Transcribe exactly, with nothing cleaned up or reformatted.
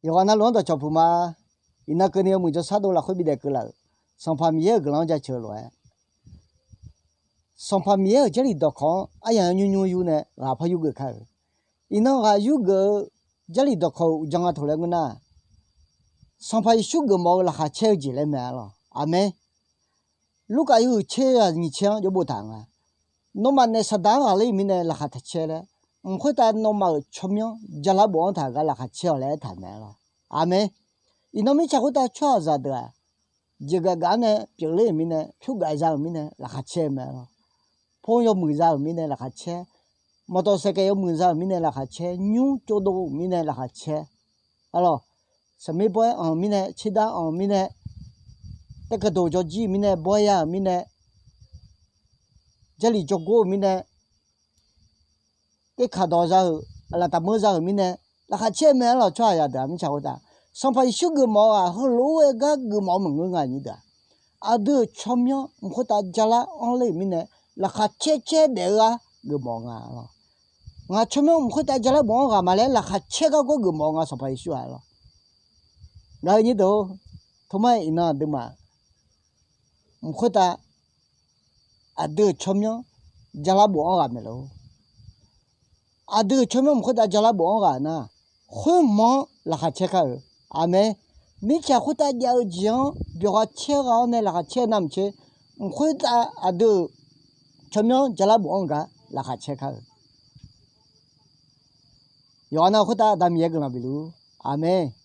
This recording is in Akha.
Yawqghaq navluf-anr dawqcawq puq ma. Iqnan keuvni yawmuiq jawrshar dov lafkhoer bidaef keuvlaf-euq Sanqpaq Miqyaer-euq guiqlanq-anr jaceuq-eu lof-aer, Sanqpaq Miqyaer-euq Jarlif dawqkawq-anr aryamq-anr nymr nymr yur nae ghaq par yurgeuf kar-euq. Iqnan ghaq yurgeuf-eu Jarlif dawqkawq-euq uqdzan nga taq laer ngeur nar, Sanqpaq Yeqsur geufmawf-eu laqkhaq caer-eu jeq laer mae arlawq. Aqmeq. Lurkaf yawhuiq tser ghaq nyiq tser-anr jawr boftaq nga. Nawmaf naef Saqdaq-anr ghaqler-euq mirnae laqkhaq taq caer laer, mq khoertav nawmaf-euq tsawrmyanr jalar bof-anr taq gar laqkhaq caer-awq laer aertaq mae arlawq. Aqmeq. Iqnan mirtsaq khoertav tsawrhaqzaq deuq-aq, jeqgaf gaf-anr nae pyeufler-euq mirnae, pyur gaf za-euq mirnae laqkhaq caer-eu mae arlawq. Pov yawmuiq za-euq mirnae laqkhaq caer, mawqtawf saeqkaeq yawmuiq za-euq mirnae laqkhaq caer, nymr tsovdov-euq mirnae laqkhaq caer arlawq. Saqmir bawr-aer anq-euq mirnae, tserdar anq-euq mirnae, taerkeuqdoq jawrjir-euq mirnae, bawr-aer ya-euq mirnae, Jarlif jawrgor-euq mirnae, terkaq dawq za-euq, aqlaf taqmeur za-euq mirnae, laqkhaq caer mae arlawq. Tsawrhaqzaq deuq-aq mirtsaq khoertav, Sanqpaq Yeqsur geufmawf-eu-aq heulof-aer gar geufmawf-eu maqngeur nga nyir deuq-aq. Aqdui-euq tsawrmyanr mq khoertav jalar anr ler-euq mirnae, laqkhaq caer caer daef-eu-ar geufmawf nga arlawq. Ngaq tsawrmyanr mq khoertav jalar bof-anr ghaq ma laer laqkhaq caer gargawr geufmawf nga Sanqpaq Yeqsur-aq arlawq. Gaq-eu nyir deuq-or, toma-aer iqnan aqduimaf mq khoertav aqdui-euq tsawrmyanr jalar bof-anr ghaq maeq lor. Aqdui-euq tsawrmyanr mq khoertav jalar bof-anr ghaq nar, khoerhmq-anr laqkhaq caer kar-euq. Aqmeq. Mirtsaq khoertav jav-eu jeq-anr byawq ghaq caer ghaq-awr nae laqkhaq caer navmaqtser, mq khoertav aqdui-euq tsawrmyanr jalar bof-anr gar laqkhaq caer kar-euq. Yawqghaq nav khoertav Aqda Miqyaer guiqlanq bifluf-ur. Aqmeq.